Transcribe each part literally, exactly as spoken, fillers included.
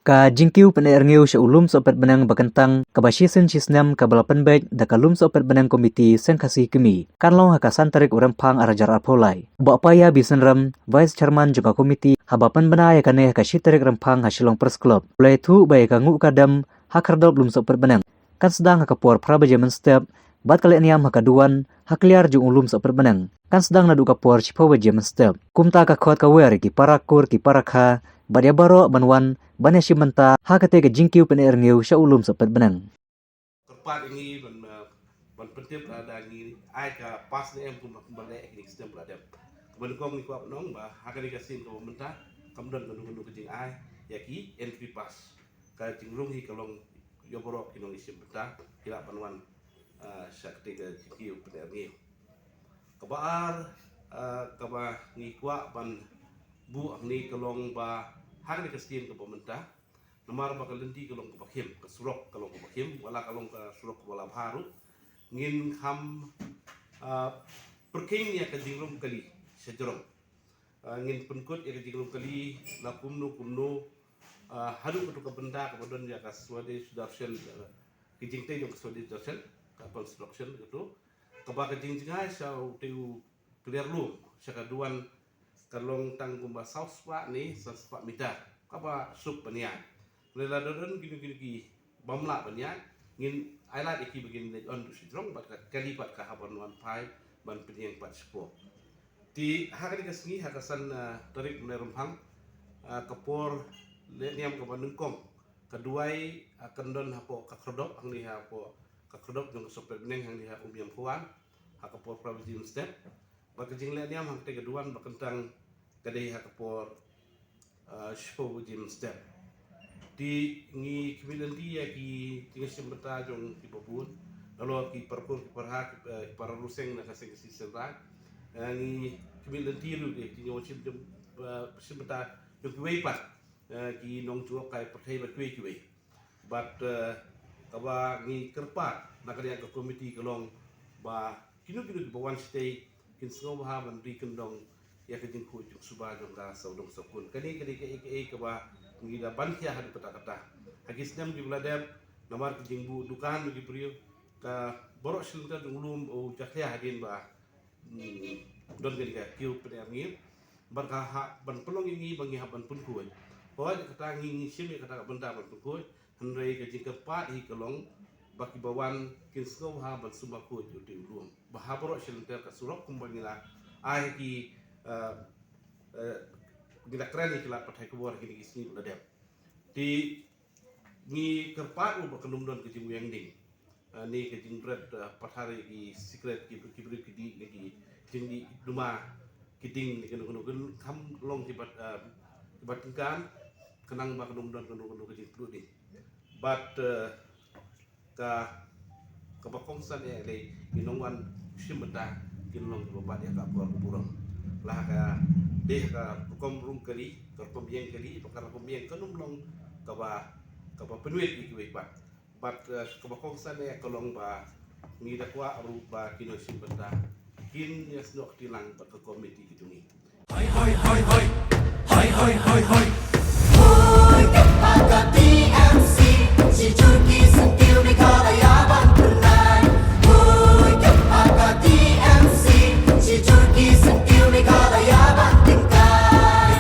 Ka jingkiew pyneh rngiew sha u lum sohpet bneng ba kyntang kaba shisien shisnem kaba la pynbeit da ka lum sohpet bneng komiti Seng Khasi Kmie kan long ha ka san tarik u Rymphang arhajar arphew lai. Bah Paya B Synrem, Vice Chairman jong ka komiti, haba pynbna ïa kane ha ka shi tarik Rymphang ha Shillong Press Club, u la ïathuh ba ïa ka nguh ka dem ha khyrdop lum sohpet bneng kan sdang ha ka por phra baje mynstep, bad ka lehniam ha ka duwan ha kliar jong u lum sohpet bneng kan sdang naduh ka por shiphew baje mynstep. Kumta ka khot ka wer ïa ki para kur ki para kha bad ïa baroh ban wan ban ïashim bynta ha katei ka jingkiew pyneh rngiew sha u lum sohpet bneng. Kyrpad ïa ngi ban, uh, ban pyntip lada ngi ai ka pass ne em kumba, kumba leh ïa kine ki snem ba la dep. Kaba nyngkong ngi kwah ban ong ba ha kane ka sien kaba mynta kam don kano kano ka jingai ïa ki entry pass. Ka jingrung hi ka long ïa baroh ki nongïashim bynta ki lah ban wan, ah, sha katei ka jingkiew pyneh rngiew. Kaba ar, ah, kaba ngi kwah ban buh hangne ka long ba ha kane ka sien kaba mynta, namar ba ka lynti ka long kaba khim, ka surok ka long kaba khim, wat la ka long ka surok kaba la bha ruh, ngin kham, ah, pyrkhing ïa ka jingrung kali sha jrong. Ah, ngin pynkut ïa ka jingrung kali la kumno kumno, ah, haduh kato ka bynta kaba don ïa ka Swadesh Darshan, ah, ka jingtei jong ka Swadesh Darshan, ka construction kato, kaba ka jingjngai sha utei u kliar lum sha ka duwan ka long tang kumba saw spah ne san spah meter, kaba suk ban ïaid. Lada don kino kino ki bym lah ban ïaid, ngin ai lad ïa ki ba kin leit on duh sha jrong bad ka kali pat ka hap ban wan phai ban pynïeng pat shapoh. Te ha kane ka sngi, ha ka san, ah, tarik u Rymphang, ah, ka por lehniam kaba nyngkong ka duwai, ah, kan don hapoh ka khyrdop, hangne hapoh ka khyrdop jong ka sohpet bneng, hangne ha Umiam Khwan, ha ka por phra baje mynstep. Bad ka jinglehniam hangtei ka duwan ba kyntang ka dei ha ka por, ah, shiphew baje mynstep. Te ngi khmih lynti ïa ki jingïashim bynta jong kiba bun, halor ki para kur ki para kha, ki, eh, ki para riew seng na ka Seng Khasi Seng Raij. Eh, ngi khmih lynti ruh ïa ki jingïashim, eh, shim bynta jong kiwei pat, eh, ki nongjngohkai pyrthei bad kiwei kiwei. Bad, eh, kaba ngi kyrpad na ka liang ka komiti ka long ba kino kino kiba wan shatei kin sngewbha ban ri kyndong ïa ka jingkhuid jingsuba jong ka sawdong sawkun. Kane ka dei kaei kaei kaba ngi da ban khia ha kata kata. Ha ki snem kiba la dep, namar ka jingbuh dukan jong ki briew, ka baroh shi lynter jong u lum u jakhlia hadien ba, hmm, don kane ka kiew pyneh rngiew. Bad ka hap ban pynlong ïa ngi ba ngi hap ban pynkhuid. Hooid, kata ngi, ngi shim ïa kata ka bynta ban pynkhuid. Hynrei ka jingkyrpad hi ka long ba kiba wan kin sngewbha ban sumar khuid ïa utei u lum. Ba ha baroh shi lynter ka surok kumba ngi la ai ki, eh, eh, ngi la kren ïa ki lad pathai khubor ha kine ki sngi ba la dep. Te ngi kyrpad ruh ba kan ym don ka jingwiang ding. Ah, ne ka jingbret, ah, pathar ïa ki sikret, ki, ki briew ki dih ne ki jingdih duma ki ding ne kano kano, kan kham long kiba, ah, kiba tyngka, khnang ba kan ym don kano kano ka jingpluh ding. Bad, eh, ka, kaba kongsan eh lei ki nongwan shim bynta kin long kiba bat ïa ka akor ka burom. La ka dei ka rukom rung kali, ka rukom ïeng kali, bad ka rukom ïeng kan ym long kaba, kaba pynwit ïa kiwei pat. Bad, eh, kaba kongsan eh ka long ba ngi da kwah ruh ba ki nongshim bynta kin ïasnoh kti lang bad ka komiti kitu ngi. Hoi, hoi, hoi, hoi. Hoi, hoi, hoi, hoi. Hoi, ka pa ka T M C, shi jur ki syntiew Meghalaya ban pynlait. Hoi, ka pa ka T M C, shi jur ki syntiew Meghalaya ban tyngkai.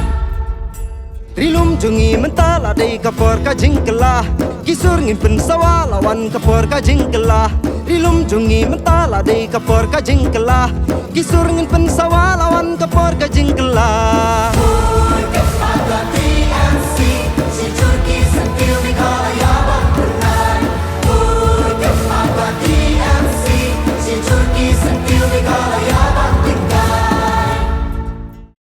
Ri lum jong ngi mynta la dei ka por ka jingkylla. Ki sur ngin pynsawa la wan ka por ka jingkylla. Ri lum jong ngi mynta la dei ka por ka jingkylla. Ki sur ngin pyn